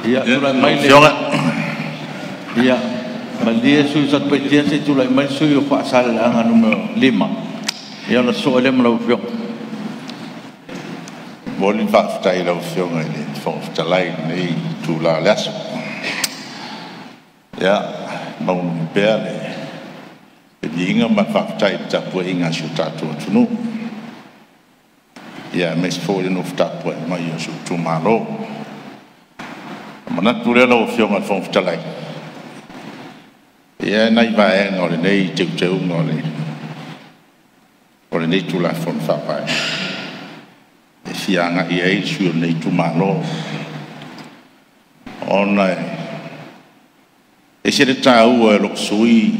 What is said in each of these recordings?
Ia, tulai mai le... Ia, malie le sui usufono mo Satupaitea se i tulai mai le sui usufono mo Faasaleleaga 5, ia ona sosoo ai lea ma lau Afioga. E momoli le faafetai i lau Afioga i le Fofoga Fetalai i lenei itula o le aso. Ia, e maualuga pea le viiga ma le faafetai i le tapuaiga a si o tatou atunuu, aemaise foi o le nofo tapuai mai a si ou itumalo. Ona manatu lea lau Afioga i le Fofoga Fetalai, e i ai lava nai vaega o lenei teuteuga o lenei Tulafono Faavae e fia agai i ai le sui usufono o lenei itumalo, ona e ese le taua i lou sui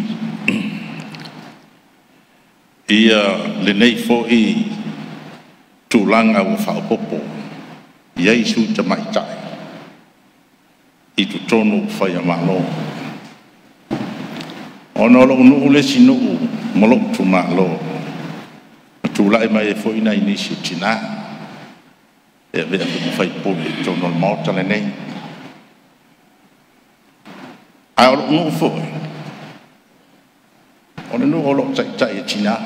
usufono lenei foi tulaga ua faaopoopo i ai sui tamaitai i totonu o upufai o Malo. Ona o lou nuu le isi nuu ma lou itumalo na tulai mai ai foi nai nisi o tina e avea foi ma sui usufono i totonu o le Maota lenei. A o lou nuu foi, o le nuu o lo o taitai e tina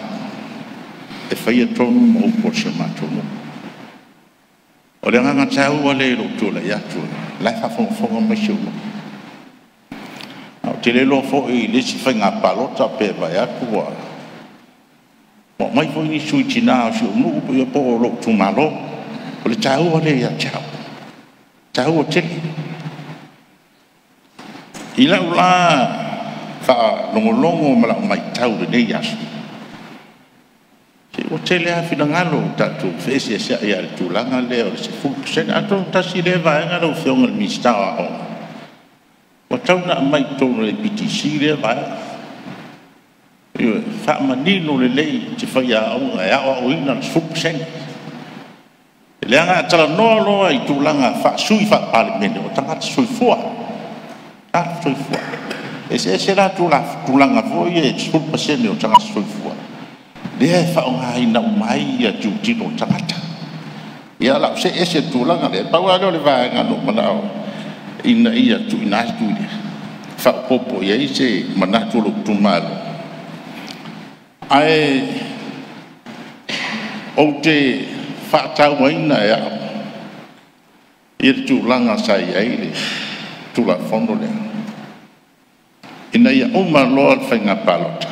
e faia tonu ma upu a si o matou nuu. O le agaga taua lea i lou tulai atu, o la e faafogafoga mai si ou nuu. Ae ou te le iloa foi i le isi faiga palota pe vaai atu ua aumai foi ni sui tina o si ou nuu po o lou itumalo. O le taua lea ia te au, e taua tele. I lau la faalogologo ma lau matau i lenei aso, se ua tele lava finagalo ua tatou feeseeseai ai i le tulaga lea o le 10%. Atonu tasi lea vaega lau Afioga i le Minisita o Aoga, ua tatau ona aumai i totonu o le APTC lea vaega, ioe, faamanino lelei se faiaoga e aoaoina le 10%. Leaga a talanoa loa i tulaga faa-sui faa-Palemene, o tagata soifua, tagata soifua. E eseese la tulaga foi ia i le 10% o tagata soifua, lea e faaaogaina uma ai tilotilo o tagata. Ia o le a ou see ese i le tulaga lea, pau lava lea o le vaega na ou manao ina ia tuuina atu e faaopoopo i ai se manatu o lou itumalo. Ae ou te faatauaina e au le tulaga sa i ai le Tulafono lea, ina ia uma loa le faiga palota,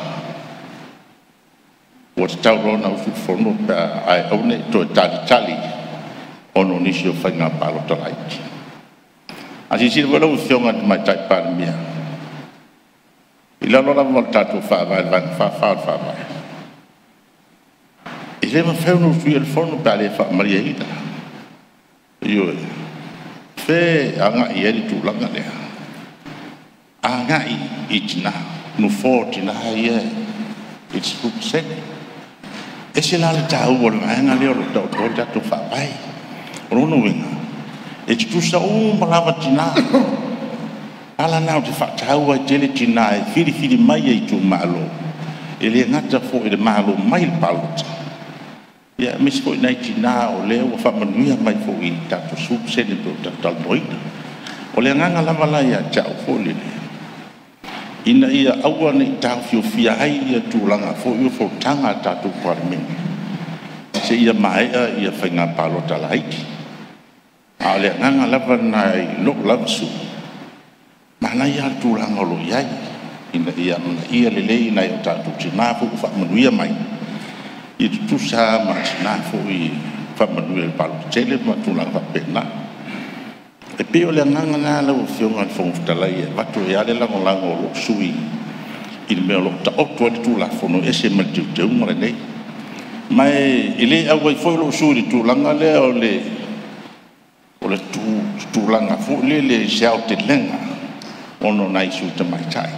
ua tatau loa ona usu le Fono ae aua ne i toe talitali ona o nisi o faiga palota laiti. A silasila foi lau Afioga i le Tamaitai Palemia, i lalo lava o le tatou Faavae i le Vaega 44 o le Faavae, e le mafai ona usuia le Fono pe a le faamalieina. Ioe. O fea e agai i ai le tulaga lea? Agai i tina, nofoa o tina ia i le 10%. E ese la le taua o le vaega lea o lo o taoto ai le tatou Faavae. O lona uiga, e tutusa uma lava tina. O le ala lena ou te faataua ai tele tina e filifili mai e itumalo, e le gata foi i le malo mai le palota, aemaise foi nai tina o lea ua faamanuia mai foi i le tatou 10% pei ona tatou talanoaina. O le agaga lava la ia te au foi lele, ina ia aua ne i taofiofia ai tulaga foi o fonotaga a le tatou Palemene seia maea faiga palota laiti. A o le agaga lava lena i lou lava sui usufono, manaia lava le tulaga o lo o i ai, ina ia amanaia lelei nai o tatou tina foi ua faamanuia mai, ia tutusa lava ma tina foi faamanuia i le palota tele ma tulaga faapena. E pei o le agaga lena lau Afioga i le Fofoga Fetalai e avatu ai lava le lagolago a lou sui usufono i le mea o lo o taoto ai le Tulafono e ese ma le teuteuga lenei. Ma e le auai foi lou sui usufono i le tulaga lea o le tulaga foi lele i se aotelega ona o nai sui tamaitai.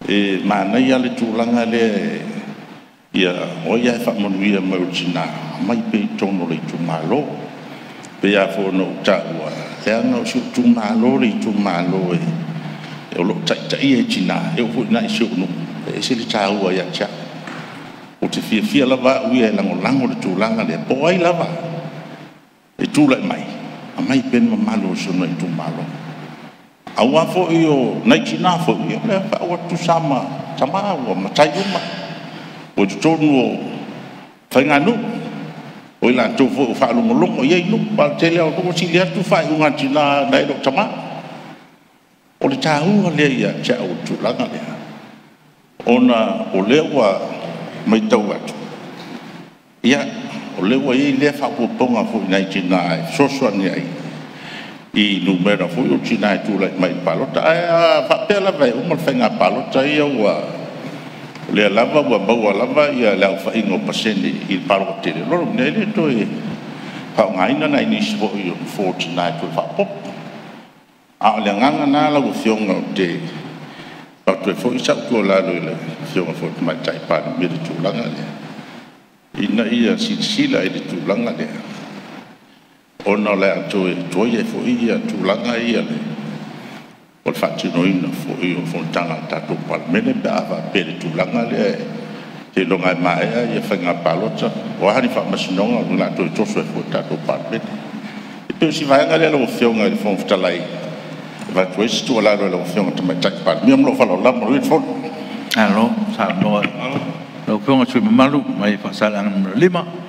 E manaia lava le tulaga lea, o ai lava e faamanuia mai o le tina, aumai pea i totonu o le itumalo. E pei lava foi ona ou taua, leaga o si ou itumalo le itumalo o lo o taitaia e tina, e oo foi i ina i si ou nuu, e ese le taua ia te au. Ou te fiafia lava au ia e lagolago le tulaga lea, po o ai lava e tulai mai, Aumai pea ni mamalu o si ona itumalo. Aua foi o nai tina foi, ia ua tutusa lava ma tama, ua matai uma, ua i totonu o faiganuu, o i latou foi ua faalogologo i ai nuu. Aua o le tele lava o nuu ua sili atu faaiuga a tina nai lo tama. O le taua lea ia te au o le tulaga lea, ona o lea ua matau atu, ia, o lea ua i ai lea faaopoopoga foi i nai tina e fesoasoani ai i numera foi ia o tina e tulai mai i le palota. Ae a faapea lava e uma le faiga palota ia o lea lava ua maua lava le aofaiga o pasene i le palota tele, o lona uiga, e le toe faaaogaina nai nisi foi o nofoa o tina e toe faaopoopo. A o le agaga lena lau Afioga ou te avatu ai foi sau tuualalo i le Afioga foi i le Tamaitai Palemia i le tulaga lea, ina ia silasila i le tulaga lea, ona o le a toe tuai ai foi tulaga ia o le faatinoina foi o fonotaga a le tatou Palemene pe a faapea i le tulaga lea seiloga e maea faiga palota, o a ni faamasinoga, o le a toe toso ai foi le tatou Palemene. E pei o si vaega lea lau Afioga i le Fofoga Fetalai e avatu ai se tuualalo i lau Afioga i le Tamaitai Palemia. Ma lou faaaloalo lava. Manuia le fono. Malo saunoa i lau Afioga i le sui usufono mamalu mai Faasaleleaga 5.